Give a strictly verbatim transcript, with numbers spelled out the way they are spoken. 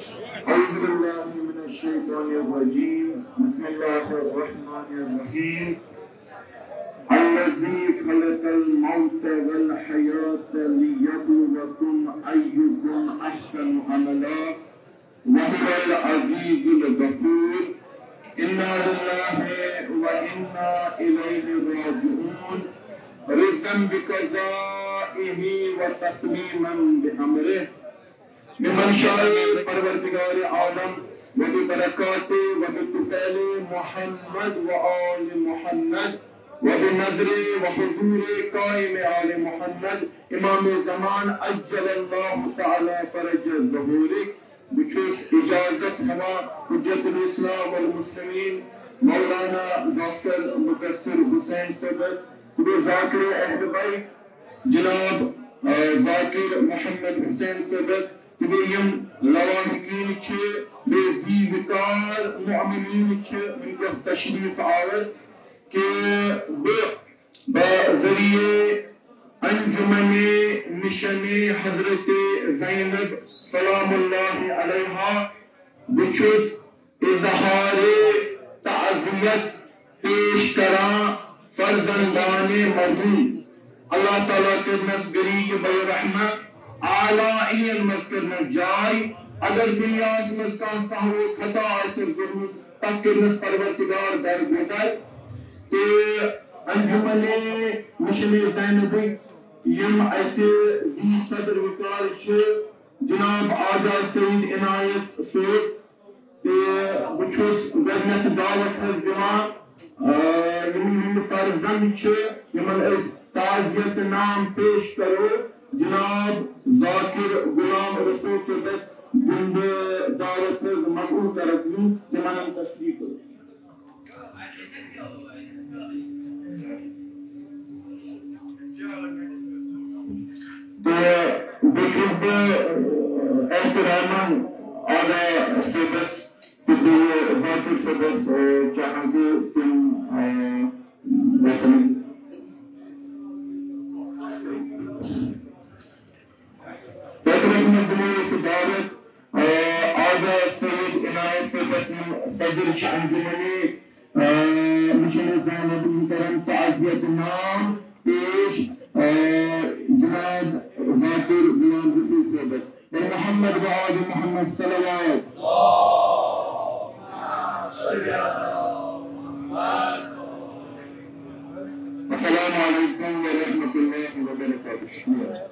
أعوذ بالله من الشيطان الرجيم. بسم الله الرحمن الرحيم. الذي خلق الموت والحياة ليبلوكم أيكم أحسن عملا وهو العزيز الغفور. إنا لله وإنا إليه راجعون. رضا بقضائه وتسليما بأمره. من منشأ پروردگار عالم وببرکات وبطفیل محمد وآل محمد وبنظر وحضور قائم آل محمد امام زمان عجل الله تعالى فرج ظهوره. بہٕ چھُس اجازت ہٮ۪وان حجت الاسلام والمسلمین مولانا ذاکر مدثر حسین صٲبس تہٕ بیٚیہِ ذاکر اہل بیت جناب، آ، ذاکر محمد حسین صٲبس تہٕ بیٚیہِ یِم لواحقین چھِ، بیٚیہِ ذی وقار مؤمنین چھِ وٕنکیٚس تشریف آور کہِ بہٕ بذریعہ انجمن مشن حضرت زینب سلام اللہ علیہا بہٕ چھُس اظہار تعزیت پیش کران فرزندان مرحوم۔ اللہ تعالیٰ کٔرنس غریق بے رحمہ، اعلیٰ عین منٛز کٔرنس جاے۔ اگر دنیاہس منٛز کانٛہہ سہو خطا آسہِ کوٚرمُت، تتھ کٔرنس پروردگار درگزر۔ تہٕ انجمن مشن زینبٕکۍ یِم اسہِ ذی صدر وقار چھِ، جناب آجا سعید عنایت صٲب، تہٕ بہٕ چھُس گۄڈٕنیتھ دعوت حظ دِوان، آ، یِمن ہٕنٛدۍ فرزند چھِ، یِمن أسۍ تعزیت نام پیش کرو، جناب ذاکر غلام رسول صٲبس دِمہٕ بہٕ دعوت حظ مدعو کرکھ یِم تِمن تشریف۔ تہٕ بیٚیہِ چھُس بہٕ احتراماً آغا صٲبس تہٕ بیٚیہِ ذاکر صٲبس، آ، چاہان کہِ تِم، آ، گژھن۔ پتہٕ منٛز دِمو أسۍ دعوت، آ، آغا سید عنایت صٲبس، یِم صدر چھِ انجمنی، آ، مشن زینب، یِم کرن تعزیت نام پیش، آ، جناب ذاکر غلام رسول صٲبس۔ اور محمد و آل محمد صلوات۔ السلام علیکم ورحمۃ اللہ وبرکاتہ۔ شکریہ۔